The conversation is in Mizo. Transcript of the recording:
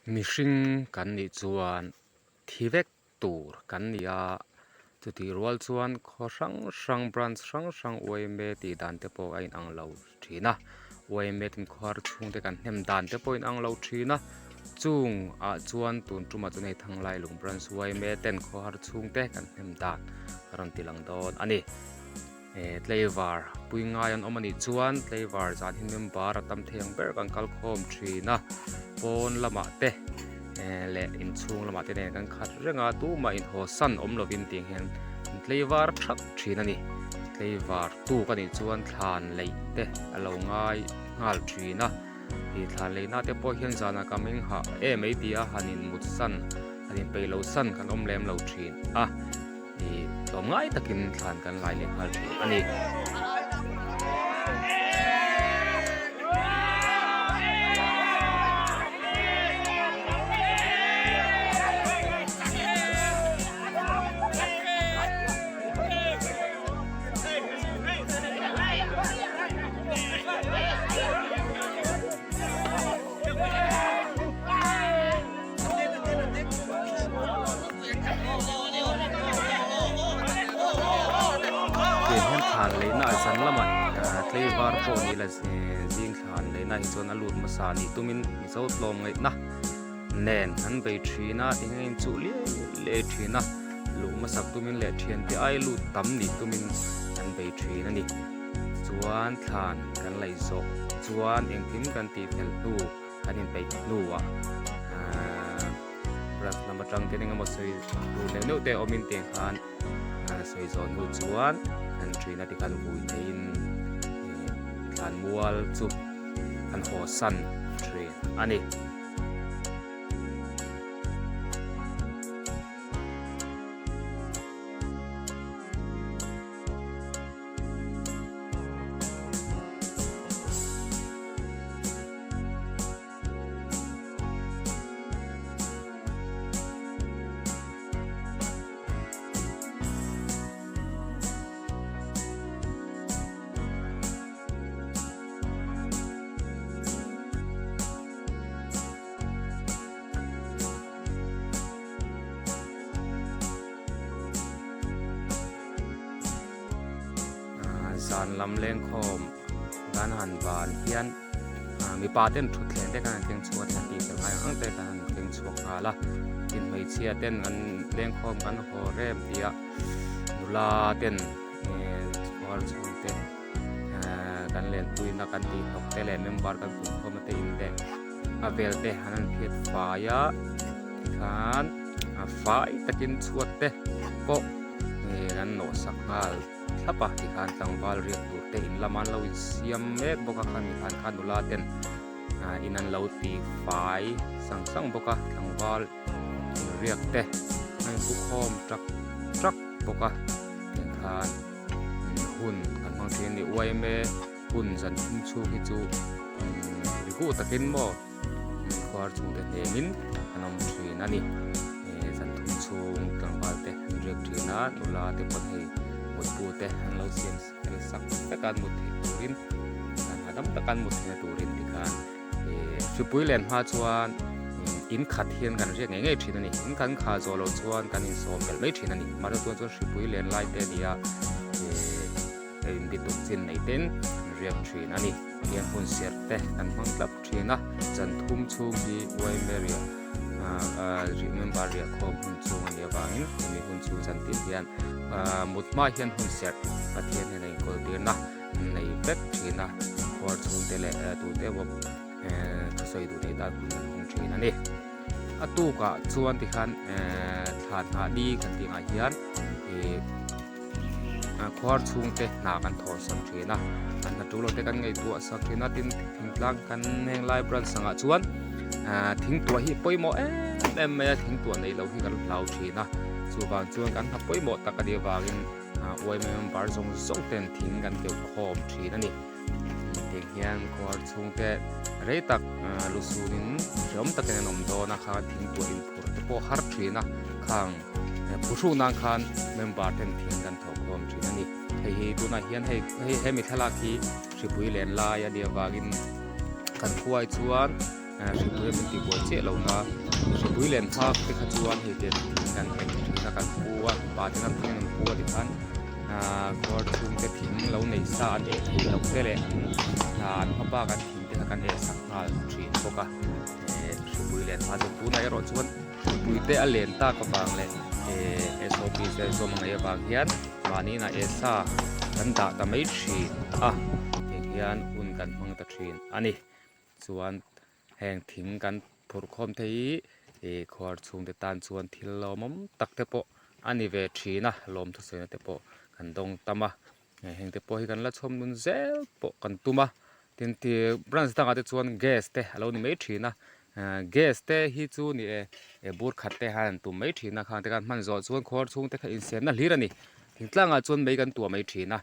Mihring kan nih chuan thi vek tur kan ni a, chutih rual chuan khaw hrang hrang branch hrang hrang yma tih dan te pawh a inang lo thin a, yma ten khawhar chhung te kan hnem dan te pawh a inang lo thin a, chung ah chuan tun tumah chuan hei Thanglailung branch yma ten khawhar chhung te kan hnem dan a rawn ti lang dawn a ni. Tleivar pui ngai an awm a nih chuan tleivar zan hi member a tam thei ang ber kan kal khawm thin a pawn lamah te leh inchhung lamah te nen kan khat reng a tumah inhaw san awm lovin tiang hian an tleivar thak thin a ni tleivar tuk a nih chuan thlan leih te a lo ngai nghal thin a ih thlan leihna te pawh hian zanah ka meng hah em mai ti a han in mut san han in peih lo san kan awm lem lo thin a. Ih tlawmngai takin thlan kan lai leh nghal thin a ni. Tiang hian thlan leihna ah zan lamah tlei var pawh ni la zing thlan leihna hi chuan a lut hmasa nih tumin mizo tlawm ngaihna nen an bei thin a tiang hian inchuh liai liai thin a luh hmasak tumin leh thiante ai lut tam nih tumin an bei thin a ni chuan thlan kan laih zawh chuan engkim kan tih fel hnu kan inpeih hnuah ahh brush lam atang ten engemaw sawi tur neuh neuh te a awmin tiang khan sawi zawh hnu chuan an ṭhin a tikhan vui theihin ih thlan mual chu an haw san ṭhin a ni. Zan lam lengkhawm kan han ban hian mipa ten thutthleng te kan han keng chhuak a thla tih fel ngai ang ang te kan han keng chhuak nghal a tin hmeichhia ten an lengkhawm kan haw rem tih a nula ten khawhar chhung te kan lenpuina kan tih hnawk te leh member kan pum khawm te in leh a vel te an han phiat fai a tikhan a fai takin chhuat te pawh an nawh sak nghal thlap a tikhan tlangval riak tur te in lama an lo insiam mek bawk a khami khan khan nula ten in an lo ti fai sang sang bawk a tlangval riak te a inpu khawm trak trak bawk a tikhan hun kan hmang thin a ni yma hun zan thum chhung hi chu regu takin maw khuar chhungte hnemin an awm thin a ni zan thum chhung tlangval te an riak thin a nula te pawn hei mutbu te an lo siam fel sak vek a an mut theih turin an hahdam taka an mut theihna turin tikhan hripui len hma chuan in khat hian kan riak ngei ngei thin a ni in kan khah zawh loh chuan kan insawm belh mai thin a ni mahse chuan chuan hripui len lai te a ni a. A inbituk chin nei ten an riak thin a ni. Tiang hun serh te kan hmang tlap thin a, zan thum chhung hi yma riah member riah khawm hun chhung a nih avangin hemi hun chhung zan tin hian mut hma hian hun serh Pathian hian a inkawl tirna nei vek thin a, khuar chhungte leh tute pawh thusawi duh theih tan hun an hmang thin a ni. A tukah chuan tikhan thlan nghah ni kan tih angah hian ih. Khuar chhungte hna kan thawh sak thin a an hna tul lo te kan ngaihtuah sak thin a tin thingtlang kan heng lai branch sangah chuan thingtuah hi pawimawh em em mai a thingtuah neih loh hi kan hlau thin a chuvang chuan kan hna pawimawh tak a nih avangin yma member zawng zawng ten thing kan keuh khawm thin a ni tiang hian khuar chhungte rei tak lusunin hreawm takin an awm dawn a kha thingtuah inphurh te pawh har thin a khang. Phuhru nan khan member ten thing kan thawh khawm thin a ni. Hei hi tunah hian hei hei hemi thlalak hi hripui len lai a nih avangin kan khuai chuan Hripui a min tihbuai chiah lo na hripui len hmak te kha chuan hei te thing kan ek thin a kan pu a mipa te khan thing an pu a tikhan ahh kawr chhung te thing lo nei sa an eh theih loh te leh an an hmabak an thing te kha kan eh sak nghal thin bawk a eh hripui len hma chu tunah erawh chuan hripui te a len tak avang leh eh SOP te zawm a ngaih avang hian mahni inah eh sa kan dah ta mai thin a tiang hian hun kan hmang ta thin a ni. Chuan heng thing kan phurh khawm te hi ih khuar chhungte tan chuan thil lawmawm tak te pawh a ni ve thin a lawm thusawi te pawh kan dawng tam a heng te pawh hi kan la chhawm nun zel pawh kan tum a tin tih branch dangah te chuan gas te a lo ni mai thin a ah gas te hi chu ni e bur khat te han an tum mai thin a khang te khan hman zawh chuan khuar chhungte kha insiamna hlir a ni thingtlangah chuan mei kan tuah mai thin a.